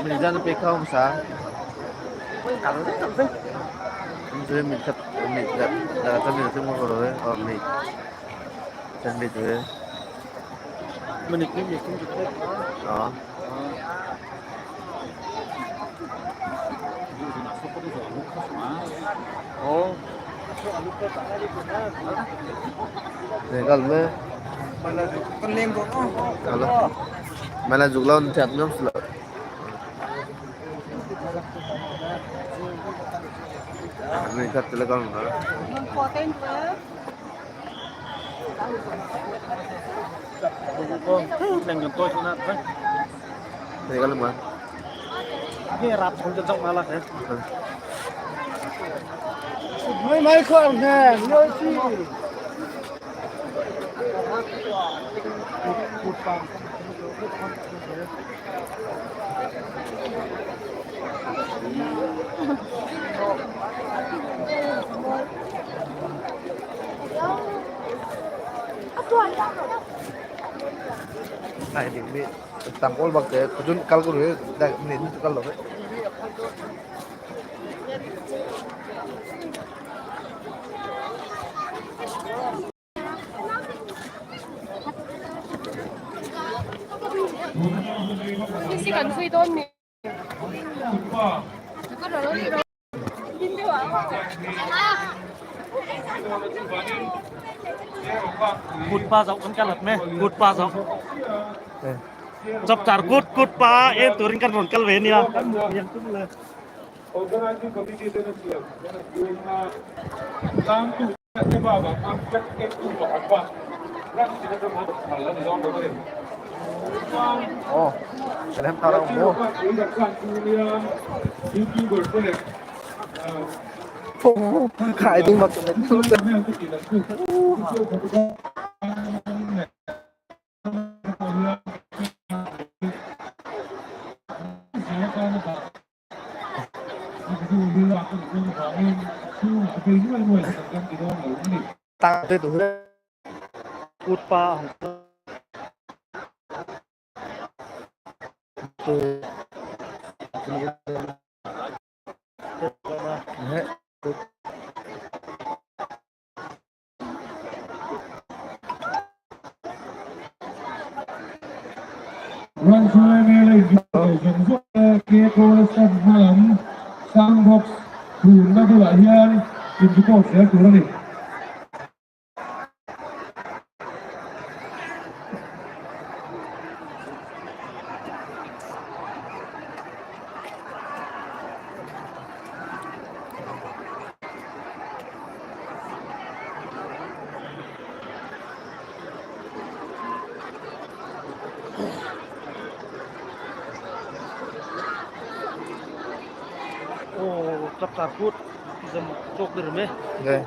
Mình ra nó không sao? Mình thật mình là là cho mình thương rồi ờ mình chân mình rồi đó để gần với mà là dục lon chặt nhóm sợ mình thật là con nó để gần mà Mấy mấy con nè, nhớ chi. Này thì bị tạm ôn bạc thế chúng cal con người đây nên cal rồi. Kan phui dawn mi. Kut pa zau kan kalat me kut pa zau chap char kut kut pa e turin kan ron kal ve nia. Organizing committee te na siam na tang tu te ba ba ang flag ek tu ba ba rak ti na ma hal ni dong do ni. Ồ, cái em tao đâu mua. Khải tinh bạc tăng tới tuổi Kut pa Sandbox thun na bulah hian in report zel tur ani. Oh, chap char kut zam chok dir me. Đây.